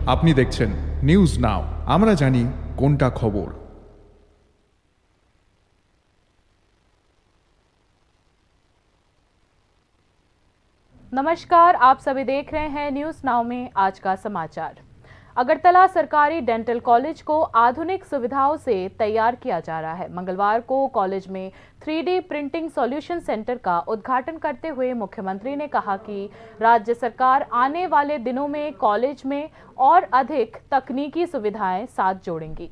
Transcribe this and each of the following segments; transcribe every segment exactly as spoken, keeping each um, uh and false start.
আপনি দেখছেন news now, আমরা জানি কোনটা খবর। नमस्कार, आप सभी देख रहे हैं न्यूज़ नाउ में आज का समाचार। अगरतला सरकारी डेंटल कॉलेज को आधुनिक सुविधाओं से तैयार किया जा रहा है। मंगलवार को कॉलेज में three D printing solution centre का उद्घाटन करते हुए मुख्यमंत्री ने कहा कि राज्य सरकार आने वाले दिनों में कॉलेज में और अधिक तकनीकी सुविधाएं साथ जोड़ेंगी।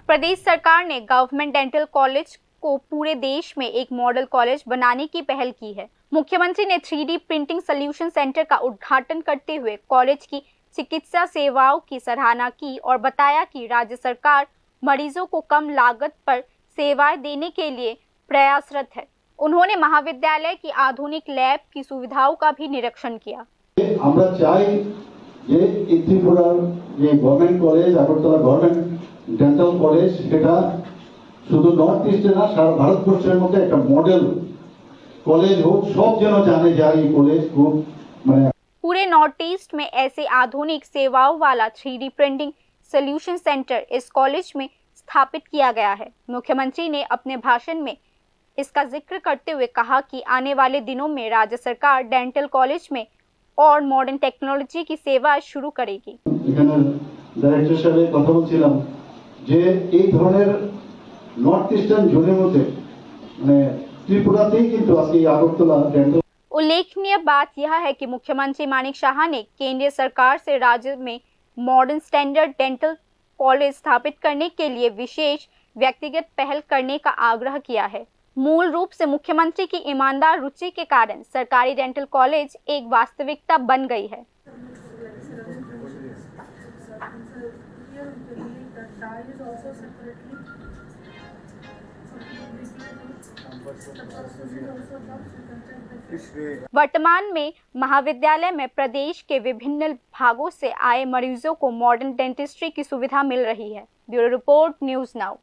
प्रदेश सरकार ने गवर्नमेंट डेंटल कॉलेज को पूरे देश में एक मॉडल कॉलेज बनाने की पहल की है। मुख्यमंत्री ने three D printing solution centre का उद्घाटन करते हुए कॉलेज की चिकित्सा सेवाओं की सराहना की और बताया कि राज्य सरकार मरीजों को कम लागत पर सेवाएं देने के लिए प्रयासरत है। उन्होंने महाविद्यालय की आधुनिक लैब की सुविधाओं का भी निरीक्षण किया। আমরা চাই যে এই ত্রিপুরার যে government college, Agartala government dental college, সেটা শুধু নর্থ ইস্টে না, সারা ভারতবর্ষের মধ্যে একটা মডেল কলেজ হোক, সব যেন জানে যে এই কলেজ খুব, মানে, पूरे नॉर्थ ईस्ट में ऐसे आधुनिक सेवाओं वाला three D printing solution centre इस कॉलेज में स्थापित किया गया है। मुख्यमंत्री ने अपने भाषण में इसका जिक्र करते हुए कहा कि आने वाले दिनों में राज्य सरकार डेंटल कॉलेज में और मॉडर्न टेक्नोलॉजी की सेवा शुरू करेगी। এখানে ডাইরেক্টর সাহেব কথা বলছিলাম যে এই ধরনের নর্থ ইস্টার্ন জোনের মধ্যে, মানে, ত্রিপুরাতেই কিন্তু আজকে এই আগরতলা ডেন্টাল। उल्लेखनीय बात यह है कि मुख्यमंत्री मानिक साहा ने केंद्रीय सरकार से राज्य में मॉडर्न स्टैंडर्ड डेंटल कॉलेज स्थापित करने के लिए विशेष व्यक्तिगत पहल करने का आग्रह किया है। मूल रूप से मुख्यमंत्री की ईमानदार रुचि के कारण सरकारी डेंटल कॉलेज एक वास्तविकता बन गई है। वर्तमान में महाविद्यालय में प्रदेश के विभिन्न भागों से आए मरीजों को मॉडर्न डेंटिस्ट्री की सुविधा मिल रही है। Bureau report, news now.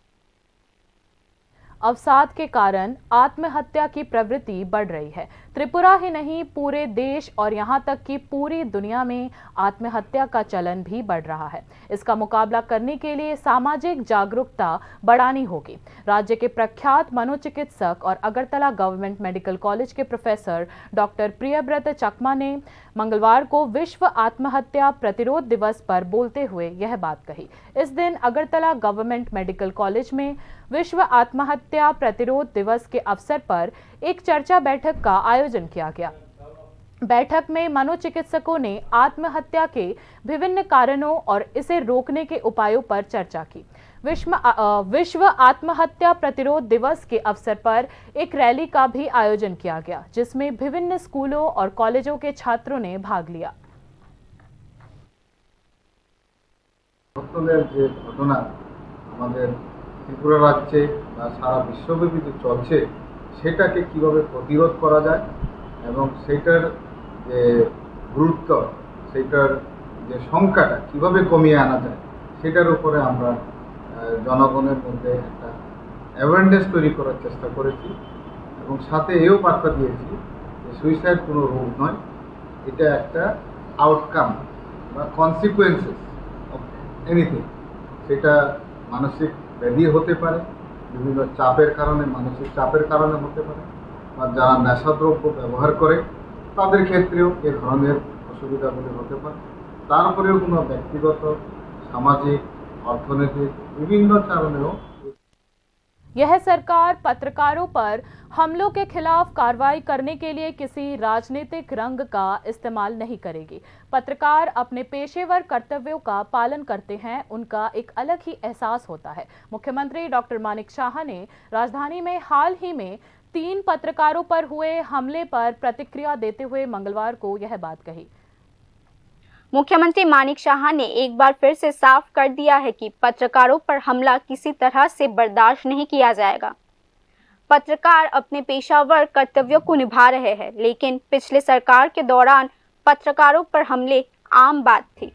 अवसाद के कारण आत्महत्या की प्रवृत्ति बढ़ रही है। त्रिपुरा ही नहीं, पूरे देश और यहाँ तक कि पूरी दुनिया में आत्महत्या का चलन भी बढ़ रहा है। इसका मुकाबला करने के लिए सामाजिक जागरूकता बढ़ानी होगी। राज्य के प्रख्यात मनोचिकित्सक और अगरतला गवर्नमेंट मेडिकल कॉलेज के प्रोफेसर डॉक्टर प्रियव्रत चकमा ने मंगलवार को विश्व आत्महत्या प्रतिरोध दिवस पर बोलते हुए यह बात कही। इस दिन अगरतला गवर्नमेंट मेडिकल कॉलेज में विश्व आत्महत्या प्रतिरोध दिवस के अवसर पर एक चर्चा बैठक का आयोजन किया गया। बैठक में मनोचिकित्सकों ने आत्महत्या के विभिन्न कारणों और इसे रोकने के उपायों पर चर्चा की। विश्व, अ, अ, विश्व आत्महत्या प्रतिरोध दिवस के अवसर पर एक रैली का भी आयोजन किया गया, जिसमें विभिन्न स्कूलों और कॉलेजों के छात्रों ने भाग लिया। ধর্ষণের যে ঘটনা আমাদের ত্রিপুরা রাজ্যে বা সারা বিশ্বব্যাপী যে চলছে, সেটাকে কিভাবে প্রতিরোধ করা যায় এবং সেটার যে গুরুত্ব, সেটার যে সংখ্যাটা কিভাবে কমিয়ে আনা যায়, সেটার উপরে আমরা, আহ, জনগণের মধ্যে একটা অ্যাওয়ারনেস তৈরি করার চেষ্টা করেছি এবং সাথে এও বার্তা দিয়েছি যে সুইসাইড কোনো রোগ নয়, এটা একটা আউটকাম বা কনসিকুয়েন্সেস অফ এনিথিং। সেটা মানসিক ব্যাধি হতে পারে, বিভিন্ন চাপের কারণে, মানসিক চাপের কারণে হতে পারে, বা যারা নেশাদ্রব্য ব্যবহার করে তাদের ক্ষেত্রেও এ ধরনের অসুবিধাগুলি হতে পারে। তারপরেও কোনো ব্যক্তিগত, সামাজিক, অর্থনৈতিক বিভিন্ন কারণেও यह सरकार पत्रकारों पर हमलों के खिलाफ कार्रवाई करने के लिए किसी राजनीतिक रंग का इस्तेमाल नहीं करेगी। पत्रकार अपने पेशेवर कर्तव्यों का पालन करते हैं, उनका एक अलग ही एहसास होता है। मुख्यमंत्री डॉक्टर मानिक साहा ने राजधानी में हाल ही में तीन पत्रकारों पर हुए हमले पर प्रतिक्रिया देते हुए मंगलवार को यह बात कही। मुख्यमंत्री मानिक साहा ने एक बार फिर से साफ कर दिया है कि पत्रकारों पर हमला किसी तरह से बर्दाश्त नहीं किया जाएगा। पत्रकार अपने पेशावर कर्तव्यों को निभा रहे हैं, लेकिन पिछले सरकार के दौरान पत्रकारों पर हमले आम बात थी।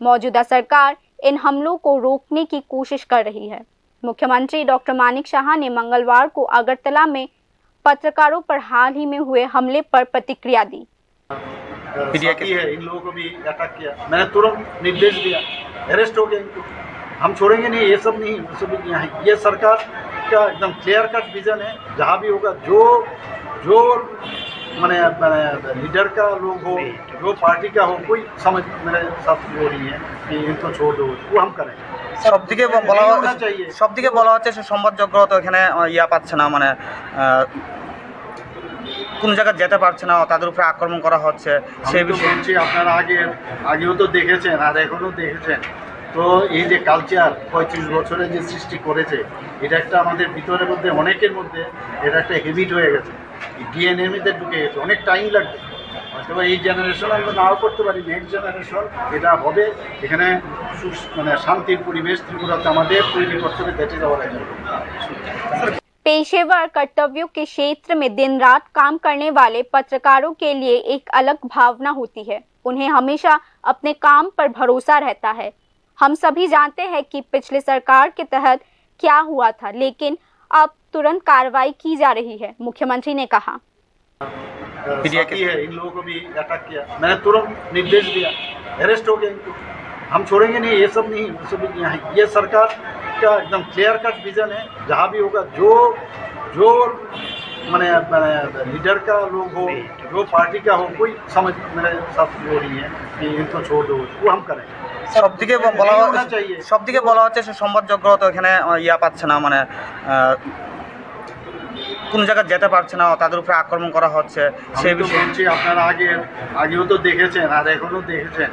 मौजूदा सरकार इन हमलों को रोकने की कोशिश कर रही है। मुख्यमंत्री डॉक्टर मानिक साहा ने मंगलवार को अगरतला में पत्रकारों पर हाल ही में हुए हमले पर प्रतिक्रिया दी। पीडीए के साथी है, इन लोगों को भी अटैक किया। मैंने तुरंत निर्देश दिया, अरेस्ट हो गए इनको। हम छोड़ेंगे नहीं, ये सब नहीं, वो सब नहीं है। ये सरकार का एकदम क्लियर कट विजन है। जहाँ भी होगा, जो जो मैंने मैंने लीडर का लोग हो, जो पार्टी का हो, कोई समझ मेरे साथ वो नहीं है कि इनको छोड़ दो, वो हम करें। সব দিকে ব- বলা नहीं হয়- होना चाहिए। সব দিকে বলা হচ্ছে সে সম্বাদযোগ্য তো এখানে আহ, ইয়া পাচ্ছে না, মানে আহ, কোনো জায়গায় যেতে পারছে না, তাদের উপরে আক্রমণ করা হচ্ছে। আমি সেই তো বিষয়ে বলছি, আপনারা আগে আগেও তো দেখেছেন আর এখনো দেখেছেন। তো এই যে কালচার পঁয়ত্রিশ বছরে যে সৃষ্টি করেছে, এটা একটা আমাদের ভিতরের মধ্যে, অনেকের মধ্যে এটা একটা হ্যাবিট হয়ে গেছে, ডিএনএ মধ্যে ঢুকে গেছে। অনেক টাইম লাগবে, হয়তো বা এই জেনারেশন আমরা নাও করতে পারি, নেক্সট জেনারেশন এটা হবে। এখানে সুস- মানে শান্তির পরিবেশ ত্রিপুরাতে আমাদের তৈরি করতে হবে, দ্যাট ইজ আওয়ার এজেন্ডা। पेशेवर कर्तव्यों के क्षेत्र में दिन रात काम करने वाले पत्रकारों के लिए एक अलग भावना होती है। उन्हें हमेशा अपने काम पर भरोसा रहता है। हम सभी जानते हैं कि पिछले सरकार के तहत क्या हुआ था, लेकिन अब तुरंत कार्रवाई की जा रही है, मुख्यमंत्री ने कहा। पीडीए के साथी है, इन लोगों को भी अटैक किया। मैंने तुरंत निर्देश दिया, अरेस्ट हो गए इनको। हम छोड़ेंगे नहीं, ये सब नहीं, वो सब नहीं है। ये सरकार का एकदम क्लियर कट विजन है। जहाँ भी होगा, जो जो मैंने मैंने लीडर का लोग हो, जो पार्टी का हो, कोई समझ मेरे साथ वो नहीं है कि इनको छोड़ दो, वो हम करें। সব দিকে ব- বলা नहीं হয়- होना चाहिए। সব দিকে বলা হচ্ছে সে সম্বাদযোগ্য তো এখানে আহ, ইয়া পাচ্ছে না, মানে আহ, কোনো জায়গায় যেতে পারছে না, তাদের উপরে আক্রমণ করা হচ্ছে। সেই আমি তো বিষয়ে বলছি, আপনারা আগে আগেও তো দেখেছেন আর এখনো দেখেছেন।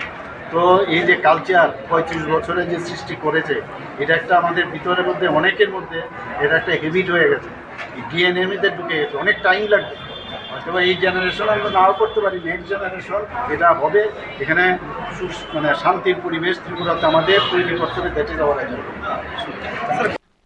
তো এই যে কালচার পঁয়ত্রিশ বছরে যে সৃষ্টি করেছে, এটা একটা আমাদের ভিতরের মধ্যে, অনেকের মধ্যে এটা একটা হ্যাবিট হয়ে গেছে, ডিএনএ মধ্যে ঢুকে গেছে। অনেক টাইম লাগবে, হয়তো বা এই জেনারেশন আমরা নাও করতে পারি, নেক্সট জেনারেশন এটা হবে। এখানে সুস- মানে শান্তির পরিবেশ ত্রিপুরাতে আমাদের তৈরি করতে হবে, দ্যাট ইজ আওয়ার এজেন্ডা।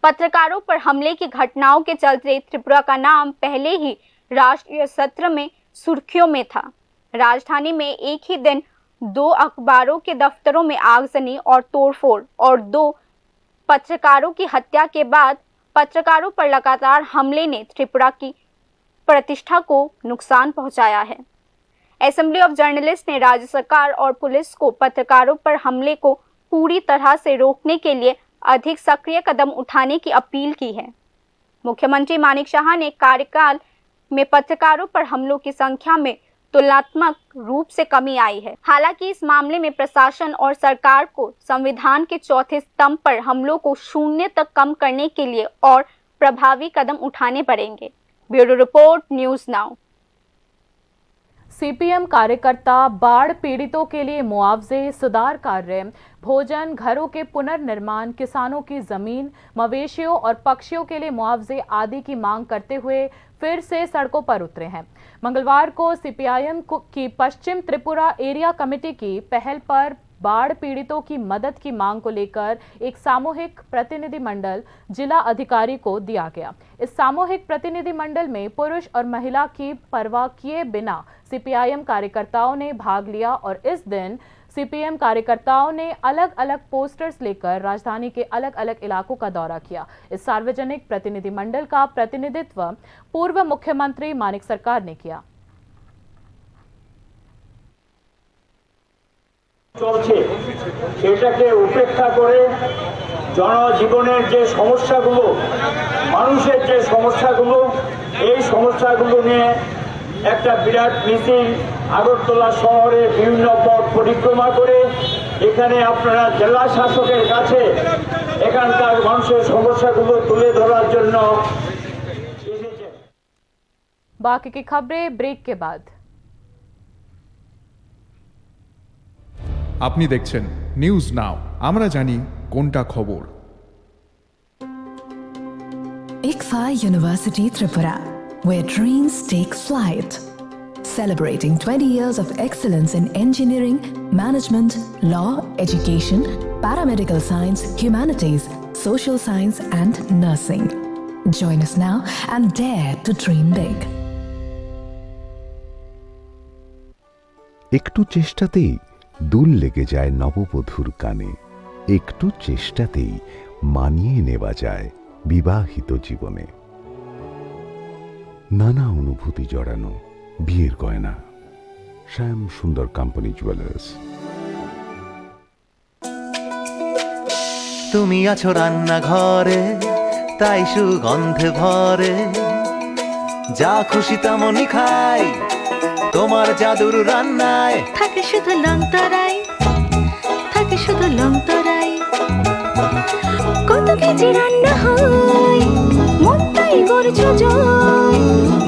पत्रकारों पर हमले की घटनाओं के चलते त्रिपुरा का नाम पहले ही राष्ट्रीय सत्र में सुर्खियों में था। राजधानी में एक ही दिन दो अखबारों के दफ्तरों में आगजनी और तोड़फोड़ और दो पत्रकारों की हत्या के बाद पत्रकारों पर लगातार हमले ने त्रिपुरा की प्रतिष्ठा को नुकसान पहुंचाया है। असेंबली ऑफ जर्नलिस्ट ने राज्य सरकार और पुलिस को पत्रकारों पर हमले को पूरी तरह से रोकने के लिए अधिक सक्रिय कदम उठाने की अपील की है। मुख्यमंत्री मानिक शाह ने कार्यकाल में पत्रकारों पर हमलों की संख्या में तुलनात्मक रूप से कमी आई है। हालांकि इस मामले में प्रशासन और सरकार को संविधान के चौथे स्तंभ पर हमलों को शून्य तक कम करने के लिए और प्रभावी कदम उठाने पड़ेंगे। Bureau report, news now. CPM कार्यकर्ता बाढ़ पीड़ितों के लिए मुआवजे, सुधार कार्य, भोजन, घरों के पुनर्निर्माण, किसानों की जमीन, मवेशियों और पक्षियों के लिए मुआवजे आदि की मांग करते हुए फिर से सड़कों पर उतरे हैं। मंगलवार को सीपीआईएम को- की पश्चिम त्रिपुरा एरिया कमेटी की पहल पर बाढ़ पीड़ितों की मदद की मांग को लेकर एक सामूहिक प्रतिनिधिमंडल जिला अधिकारी को दिया गया। इस सामूहिक प्रतिनिधिमंडल में पुरुष और महिला की परवाह किए बिना सीपीआईएम कार्यकर्ताओं ने भाग लिया और इस दिन सीपीएम कार्यकर्ताओं ने अलग-अलग पोस्टर्स लेकर राजधानी के अलग-अलग इलाकों का दौरा किया। इस सार्वजनिक प्रतिनिधिमंडल का प्रतिनिधित्व पूर्व मुख्यमंत्री मानिक सरकार ने किया। চলছে, সেটাকে উপেক্ষা করে জনজীবনের যে সমস্যাগুলো, মানুষের যে সমস্যাগুলো, এই সমস্যাগুলো নিয়ে একটা বিরাট মিছিল আগরতলা শহরে বিভিন্ন পথ পরিক্রমা করে এখানে আপনারা জেলা শাসকের কাছে এখানকার মানুষের সমস্যাগুলো তুলে ধরার জন্য এসেছেন। बाकी की खबरें ब्रेक के बाद। আপনি দেখছেন নিউজ নাও, আমরা জানি কোনটা খবর। ICFAI University Tripura, where dreams take flight. Celebrating twenty years of excellence in engineering, management, law, education, paramedical science, humanities, social science, and nursing. Join us now and dare to dream big. একটু চেষ্টাতেই দুল লেগে যায় নববধূর কানে। একটু চেষ্টাতেই মানিয়ে নেওয়া যায় বিবাহিত জীবনে। নানা অনুভূতি জড়ানো বিয়ের গয়না। শ্যাম সুন্দর কোম্পানি জুয়েলার্স। তুমি আছো রান্নাঘরে, তাই সুগন্ধে ভরে। যা খুশি তেমনই খাই, তোমার জাদুর রান্নায়। থাকে শুধু লং তরাই, থাকে শুধু লং তরাই। কত কেজি রান্না হয়, মনটাই করছো জয়।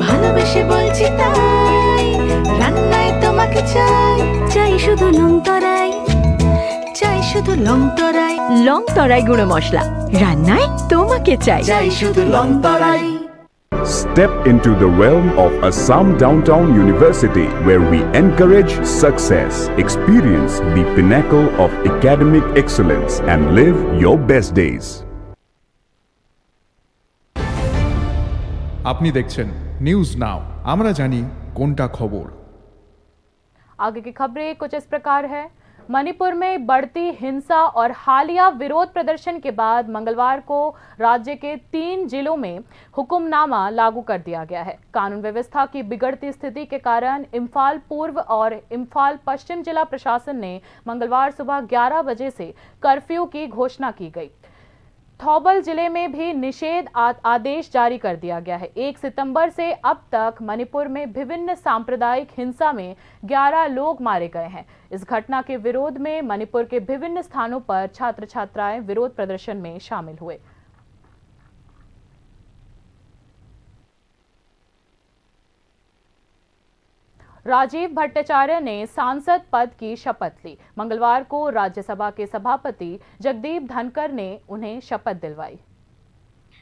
ভালোবেসে বলছি তাই, রান্নায় তোমাকে চাই। চাই শুধু লং তরাই, চাই শুধু লং তরাই। লং তরাই গুঁড়ো মশলা, রান্নায় তোমাকে চাই। চাই শুধু লং তরাই। Step into the realm of Assam Downtown University, where we encourage success, experience the pinnacle of academic excellence, and live your best days. আপনি দেখছেন নিউজ নাও, আমরা জানি কোনটা খবর। आगे की खबरें कुछ इस प्रकार है। मणिपुर में बढ़ती हिंसा और हालिया विरोध प्रदर्शन के बाद मंगलवार को राज्य के तीन जिलों में हुक्मनामा लागू कर दिया गया है। कानून व्यवस्था की बिगड़ती स्थिति के कारण इम्फाल पूर्व और इम्फाल पश्चिम जिला प्रशासन ने मंगलवार सुबह ग्यारह बजे से कर्फ्यू की घोषणा की गई। थौबल जिले में भी निषेध आ-, आदेश जारी कर दिया गया है। एक सितंबर से अब तक मणिपुर में विभिन्न सांप्रदायिक हिंसा में ग्यारह लोग मारे गए हैं। इस घटना के विरोध में मणिपुर के विभिन्न स्थानों पर छात्र छात्राएं विरोध प्रदर्शन में शामिल हुए। राजीव भट्टाचार्य ने सांसद पद की शपथ ली। मंगलवार को राज्यसभा के सभापति जगदीप धनखड़ ने उन्हें शपथ दिलवाई।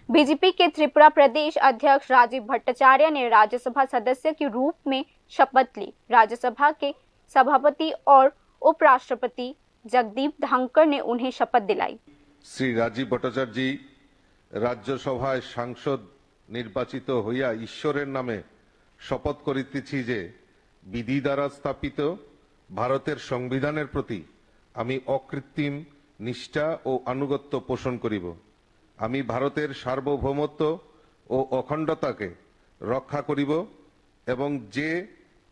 बीजेपी के त्रिपुरा प्रदेश अध्यक्ष राजीव भट्टाचार्य ने राज्यसभा सदस्य के रूप में शपथ ली। राज्यसभा के सभापति और उपराष्ट्रपति जगदीप धनखड़ ने उन्हें शपथ दिलाई। শ্রী রাজীব ভট্টাচার্য রাজ্যসভায় সাংসদ নির্বাচিত হইয়া ঈশ্বরের নামে শপথ করিতেছি যে বিধি দ্বারা স্থাপিত ভারতের সংবিধানের প্রতি আমি অকৃত্রিম নিষ্ঠা ও আনুগত্য পোষণ করিব। আমি ভারতের সার্বভৌমত্ব ও অখণ্ডতাকে রক্ষা করিব এবং যে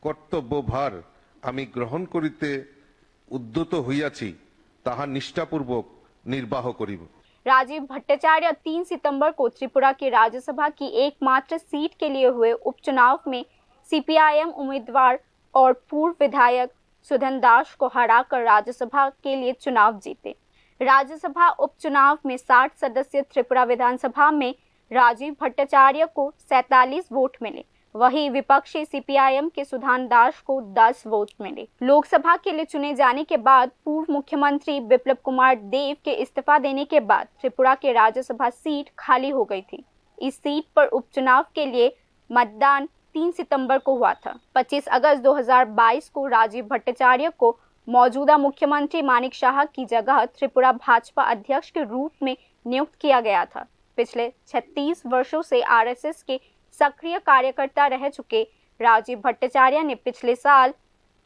কর্তব্য ভার আমি গ্রহণ করিতে উদ্যত হইয়াছি, তাহা নিষ্ঠাপূর্বক নির্বাহ করিব। राजीव भट्टाचार्य तीन सितंबर को त्रिपुरा की राज्यसभा की एकमात्र सीट के लिए हुए उपचुनाव में सीपीआईएम उम्मीदवार और पूर्व विधायक सुधन दास को हराकर राज्यसभा के लिए चुनाव जीते। राज्यसभा उपचुनाव में साठ सदस्य त्रिपुरा विधानसभा में राजीव भट्टाचार्य को सैंतालीस वोट मिले। वहीं विपक्षी सीपीआईएम के सुधान दास को दस वोट मिले। लोकसभा के लिए चुने जाने के बाद पूर्व मुख्यमंत्री बिप्लब कुमार देव के इस्तीफा देने के बाद त्रिपुरा के राज्यसभा सीट खाली हो गई थी। इस सीट पर उपचुनाव के लिए मतदान तीन सितंबर को हुआ था। पच्चीस अगस्त दो हज़ार बाईस को राजीव भट्टाचार्य को मौजूदा मुख्यमंत्री मानिक साहा की जगह त्रिपुरा भाजपा अध्यक्ष के रूप में नियुक्त किया गया था। पिछले छत्तीस वर्षों से आरएसएस के सक्रिय कार्यकर्ता रह चुके राजीव भट्टाचार्य ने पिछले साल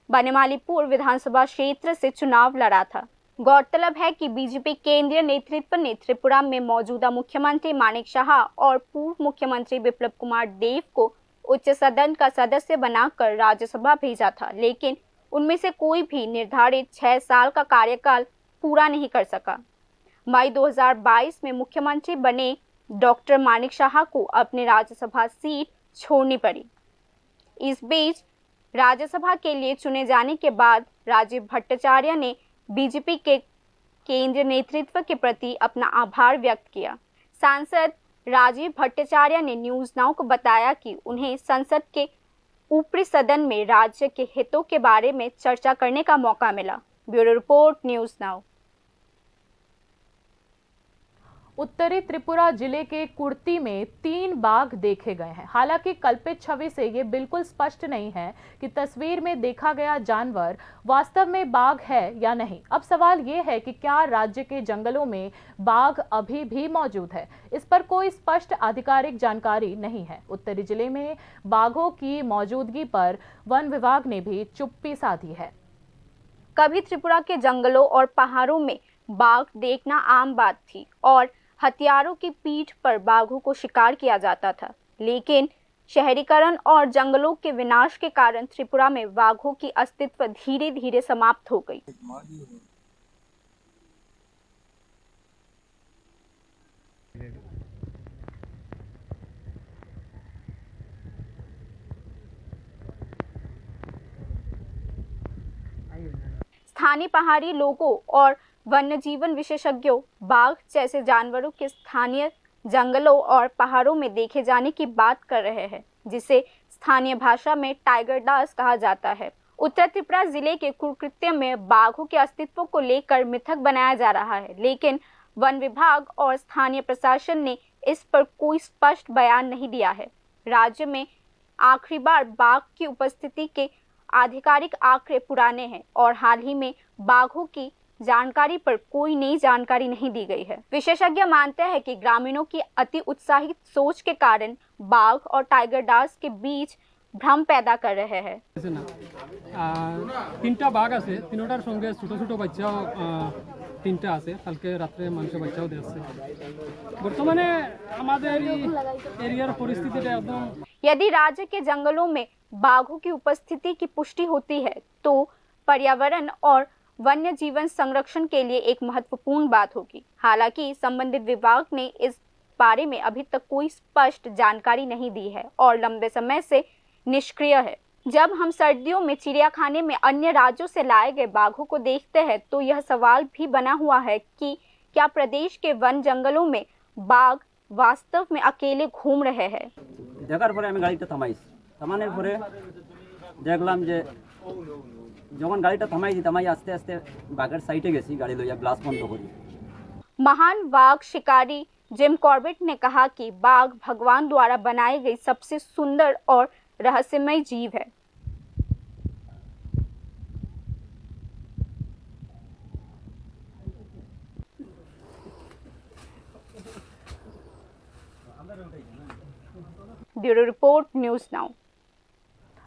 बनमालीपुर विधानसभा क्षेत्र से चुनाव लड़ा था। गौरतलब है कि बीजेपी केंद्रीय नेतृत्व ने त्रिपुरा में मौजूदा मुख्यमंत्री मानिक साहा और पूर्व मुख्यमंत्री बिप्लब कुमार देव को उच्च सदन का सदस्य बनाकर राज्यसभा भेजा था, लेकिन उनमें से कोई भी निर्धारित छह साल का कार्यकाल पूरा नहीं कर सका। मई दो हज़ार बाईस में मुख्यमंत्री बने डॉक्टर मानिक साहा को अपनी राज्यसभा सीट छोड़नी पड़ी। इस बीच राज्यसभा के लिए चुने जाने के बाद राजीव भट्टाचार्य ने बीजेपी के केंद्रीय नेतृत्व के प्रति अपना आभार व्यक्त किया। सांसद राजीव भट्टाचार्य ने न्यूज़ नाउ को बताया कि उन्हें संसद के ऊपरी सदन में राज्य के हितों के बारे में चर्चा करने का मौका मिला। Bureau report, news now. उत्तरी त्रिपुरा जिले के कुर्ती में तीन बाघ देखे गए हैं। हालांकि कल्पित छवि से ये बिल्कुल स्पष्ट नहीं है कि तस्वीर में देखा गया जानवर वास्तव में बाघ है या नहीं। अब सवाल ये है कि क्या राज्य के जंगलों में बाघ अभी भी मौजूद है? इस पर कोई स्पष्ट आधिकारिक जानकारी नहीं है। उत्तरी जिले में बाघों की मौजूदगी पर वन विभाग ने भी चुप्पी साधी है। कभी त्रिपुरा के जंगलों और पहाड़ों में बाघ देखना आम बात थी और हथियारों की पीठ पर बाघों को शिकार किया जाता था, लेकिन शहरीकरण और जंगलों के विनाश के कारण त्रिपुरा में बाघों की अस्तित्व धीरे-धीरे समाप्त हो गई। स्थानीय पहाड़ी लोगों और वन्यजीवन विशेषज्ञों बाघ जैसे जानवरों के स्थानीय जंगलों और पहाड़ों में देखे जाने की बात कर रहे हैं, जिसे स्थानीय भाषा में टाइगर डांस कहा जाता है। उत्तर त्रिपुरा जिले के कुकृत्य में बाघों के अस्तित्व को लेकर मिथक बनाया जा रहा है, लेकिन वन विभाग और स्थानीय प्रशासन ने इस पर कोई स्पष्ट बयान नहीं दिया है। राज्य में आखिरी बार बाघ की उपस्थिति के आधिकारिक आंकड़े पुराने हैं और हाल ही में बाघों की जानकारी पर कोई नई जानकारी नहीं दी गई है। विशेषज्ञ मानते हैं कि ग्रामीणों की अति उत्साहित सोच के कारण बाघ और टाइगर डांस के बीच भ्रम पैदा कर रहे हैं। আছে না। আর তিনটা বাঘ আছে, তিনটার সঙ্গে ছোট ছোট বাচ্চাও, আহ, তিনটা আছে। কালকে রাত্রে মানুষের বাচ্চাও দেখছে। বর্তমানে আমাদের এই এরিয়ার পরিস্থিতিটা একদম यदि राज्य के जंगलों में बाघों की उपस्थिति की पुष्टि होती है, तो पर्यावरण और वन्य जीवन संरक्षण के लिए एक महत्वपूर्ण बात होगी। हालांकि संबंधित विभाग ने इस बारे में अभी तक कोई स्पष्ट जानकारी नहीं दी है और लंबे समय से निष्क्रिय है। जब हम सर्दियों में चिड़ियाखाने में अन्य राज्यों से लाए गए बाघों को देखते हैं, तो यह सवाल भी बना हुआ है कि क्या प्रदेश के वन जंगलों में बाघ वास्तव में अकेले घूम रहे हैं। দেখার পরে আমি গাড়িটা থামাইছি। থামানোর পরে দেখলাম যে যখন গাড়িটা থামাইছি, থামাই আস্তে আস্তে বাঘের সাইডে গেছি, গাড়ি লইয়া গ্লাস বন্ধ করি। महान वाघ शिकारी जिम कॉर्बेट ने कहा कि बाघ भगवान द्वारा बनाई गई सबसे सुंदर और रहस्यमय जीव है। Bureau report, news now.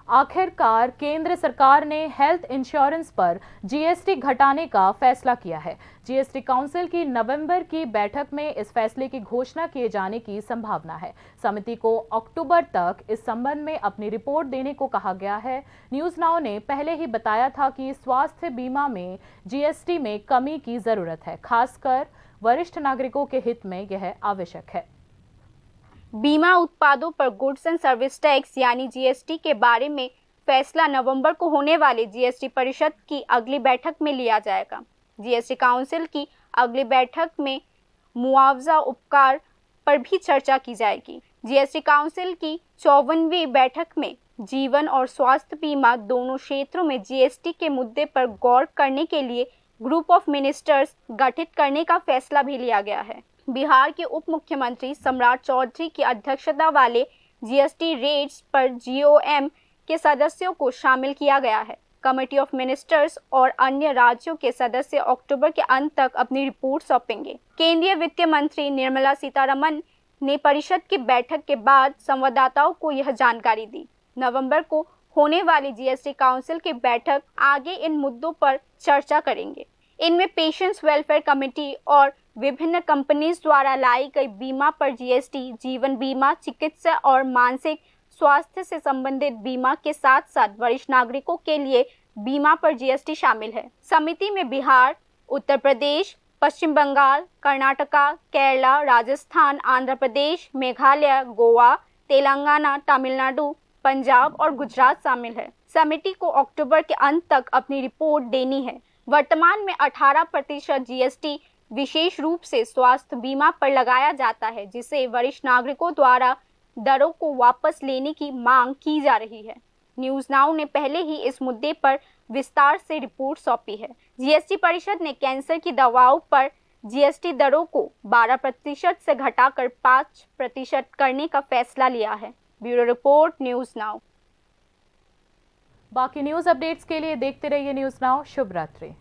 आखिरकार केंद्र सरकार ने हेल्थ इंश्योरेंस पर जीएसटी घटाने का फैसला किया है। जीएसटी काउंसिल की नवंबर की बैठक में इस फैसले की घोषणा किए जाने की संभावना है। समिति को अक्टूबर तक इस संबंध में अपनी रिपोर्ट देने को कहा गया है। न्यूज़ नाउ ने पहले ही बताया था कि स्वास्थ्य बीमा में जीएसटी में कमी की जरूरत है, खासकर वरिष्ठ नागरिकों के हित में यह आवश्यक है। बीमा उत्पादों पर गुड्स एंड सर्विस टैक्स यानी जीएसटी के बारे में फैसला नवंबर को होने वाली जीएसटी परिषद की अगली बैठक में लिया जाएगा। जीएसटी काउंसिल की अगली बैठक में मुआवजा उपकार पर भी चर्चा की जाएगी। जीएसटी काउंसिल की चौवनवीं बैठक में जीवन और स्वास्थ्य बीमा दोनों क्षेत्रों में जीएसटी के मुद्दे पर गौर करने के लिए ग्रुप ऑफ मिनिस्टर्स गठित करने का फैसला भी लिया गया है। बिहार के उप मुख्यमंत्री सम्राट चौधरी की अध्यक्षता वाले जीएसटी रेट्स पर जीओएम के सदस्यों को शामिल किया गया है। कमेटी ऑफ मिनिस्टर्स और अन्य राज्यों के सदस्य अक्टूबर के अंत तक अपनी रिपोर्ट सौंपेंगे। केंद्रीय वित्त मंत्री निर्मला सीतारमण ने परिषद की बैठक के बाद संवाददाताओं को यह जानकारी दी। नवंबर को होने वाली जीएसटी काउंसिल की बैठक आगे इन मुद्दों पर चर्चा करेंगे। इनमें पेशेंट्स वेलफेयर कमेटी और विभिन्न कंपनीज द्वारा लाई गई बीमा पर जीएसटी, जीवन बीमा, चिकित्सा और मानसिक स्वास्थ्य से संबंधित बीमा के साथ-साथ वरिष्ठ नागरिकों के लिए बीमा पर जीएसटी शामिल है। समिति में बिहार, उत्तर प्रदेश, पश्चिम बंगाल, कर्नाटका, केरला, राजस्थान, आंध्र प्रदेश, मेघालय, गोवा, तेलंगाना, तमिलनाडु, पंजाब और गुजरात शामिल है। समिति को अक्टूबर के अंत तक अपनी रिपोर्ट देनी है। वर्तमान में अठारह प्रतिशत जीएसटी विशेष रूप से स्वास्थ्य बीमा पर लगाया जाता है, जिसे वरिष्ठ नागरिकों द्वारा दरों को वापस लेने की मांग की जा रही है। न्यूज़ नाउ ने पहले ही इस मुद्दे पर विस्तार से रिपोर्ट सौंपी है। जीएसटी परिषद ने कैंसर की दवाओं पर जीएसटी दरों को बारह प्रतिशत से घटाकर पाँच प्रतिशत करने का फैसला लिया है। Bureau report, news now. बाकी न्यूज़ अपडेट्स के लिए देखते रहिए न्यूज़ नाउ। शुभ रात्रि।